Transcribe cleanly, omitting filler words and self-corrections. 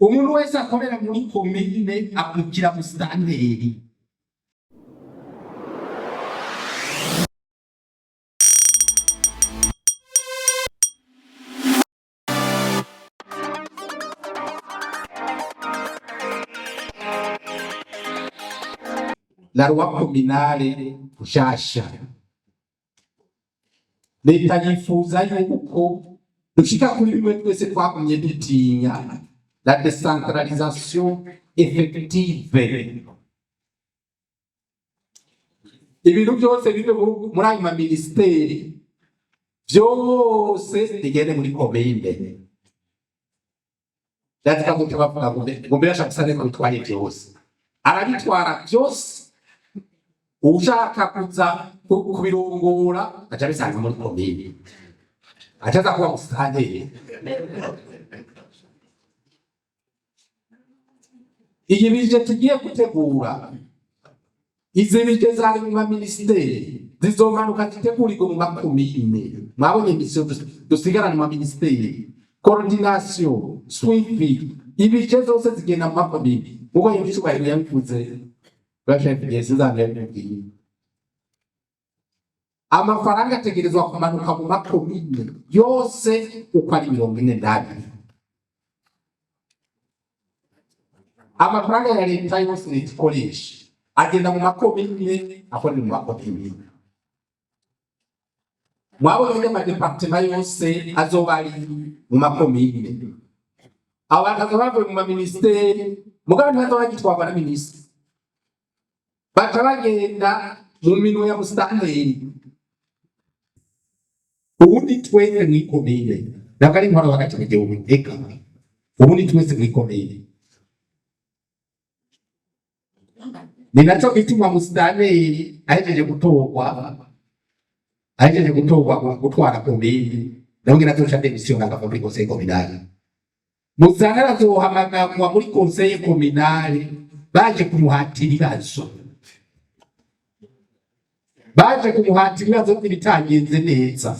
Umuntu wese akorera muri komine akukira musitanteri. La loi communale nshasha, leta yifuza yuko dushika kuri bimwe twese twagumye dutinya, la décentralisation effective. Ibintu byose bive muri ayo maminisiteri byose bigende muri komine. Ndazi bavuga ngo mbere ashaka gusa neza bitwaye byose, arabitwara byose. Ushaka kuza kubirongora aca abisanga muri komine, aca aza kuba musitanteri. Iyi budget tugiye gutegura, izi budget zari mu maminisiteri zizomanuka zitegurirwe mu makomine. Mwabonye mission dusigarana mu maminisiteri: coordination, suivi. Ibice zose zigenda mu makomine nkuko Nyiricyubahiro yabivuze. Bashefye sinzanga yabibwiye. Amafaranga ategerezwa kumanuka mu makomine yose uko ari 42. Amafaranga ya leta yose leta ikoresha agenda mu makomine, akorera mu makomine. Mwabonye amadépartements yose azoba ari mu makomine. Abantu bazoba bavuye mu maminisiteri, mugabo ntibazoba bagitwarwa na minisitiri, baca bagenda mu minwe ya musitanteri. Ubundi twese mw'ikomine, ntabwo ari intwaro hagati mu gihugu, eka ubundi twese mw'ikomine. Ni naco gituma musitanteri ahejeje gutorwa gutwara komine, nawe ngira azoca démission akava muri conseil communal. Musitanteri azohamagarwa muri conseil communal baje kumuhatira ibibazo, baje kumuhatira ibibazo by'ibitagenze neza.